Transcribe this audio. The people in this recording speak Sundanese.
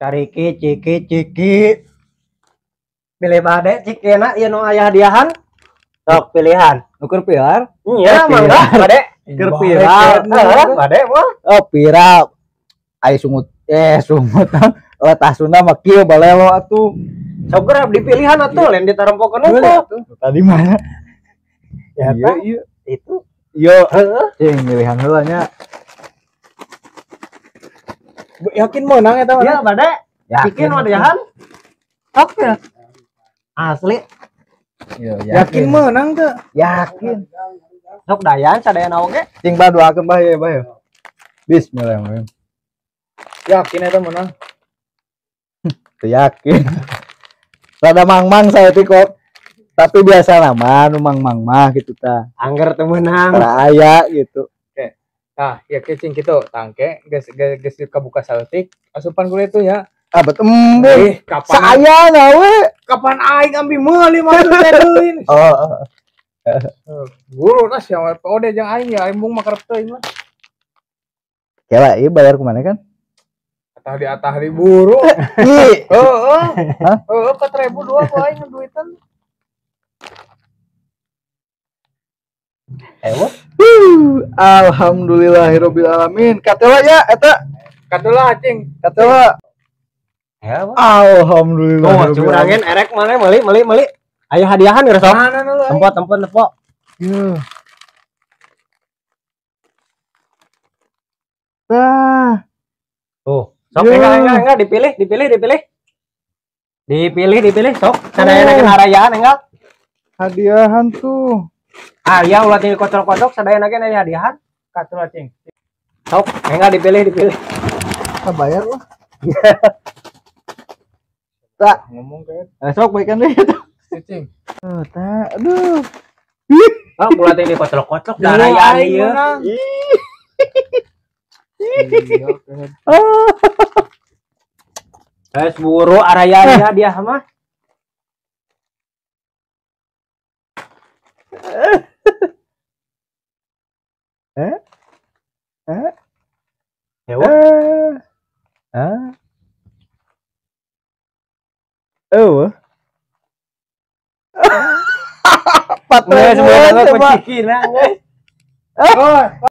Cariki ciki ciki. Pilih bade cikina ieu nu aya hadiahan. Sok pilihan. Ukur pilar? Iya, mangga bade. Keur viral. Heeh, bade mah. Oh, viral. Ai sungut sungut. Letah Sunda mah kieu balelo atuh. Sok geura dipilihan atuh lain ditarempokeun atuh. Tadi mana? Ya iya, itu. Yo, heeh. Cing milihan heula nya. Yakin meunang eta mah? Iya, bade. Yakin hadiahan. Sok ya. Asli. Yo, yakin meunang teu? Yakin. Sok dayan sadayana oge. Cing bah doakeun bah ye bah ye. Bismillahirrahmanirrahim. Yakin eta meunang? Teu yakin. Rada mang-mang saya teh kok. Tapi biasa nama nu mang-mang mah gitu tah. Angger teu meunang. Tara aya gitu. Oke. Tah, ieu ke cing kitu tangke geus geus kabuka saeutik asupan kulit tuh ya. Ah bet embung. Kapan saayana we? Kapan aing ambil meuli maksud teh deui. Oh. Guru nas yang POD jeung aing ya embung mah kerep teuing mah. Kela ieu bayar kumaha kan? Atah di atah di buru. Ih. Heeh. Heeh, 4.000 dua ku aing duitan. Ewo. Alhamdulillahirabbil alamin. Katela ya eta. Katela cing. Katela. Ya, alhamdulillah. Oh, curangin erek mana meuli. Ayo hadiahan geus sok. Tempo tempo. Iya. Tah. Tuh, sok enggak dipilih. Dipilih sok. Sadayana ge harayaan enggak? Hadiahan tuh. Ah, ya ulah tinggal kocok-kocok sadayana ge aya hadiahan. Katela cing. Sok, enggak dipilih. Kita bayar lah. Tak ngomong kayak sok baikan deh itu. Cing. Oh, tak. Aduh. Ah, ulah tinggal kocok-kocok darayaan ieu. Oh. Geus buru arayaan dia mah. Eh? Eh? Ewa. Ah. Oh. 4.000. Geus,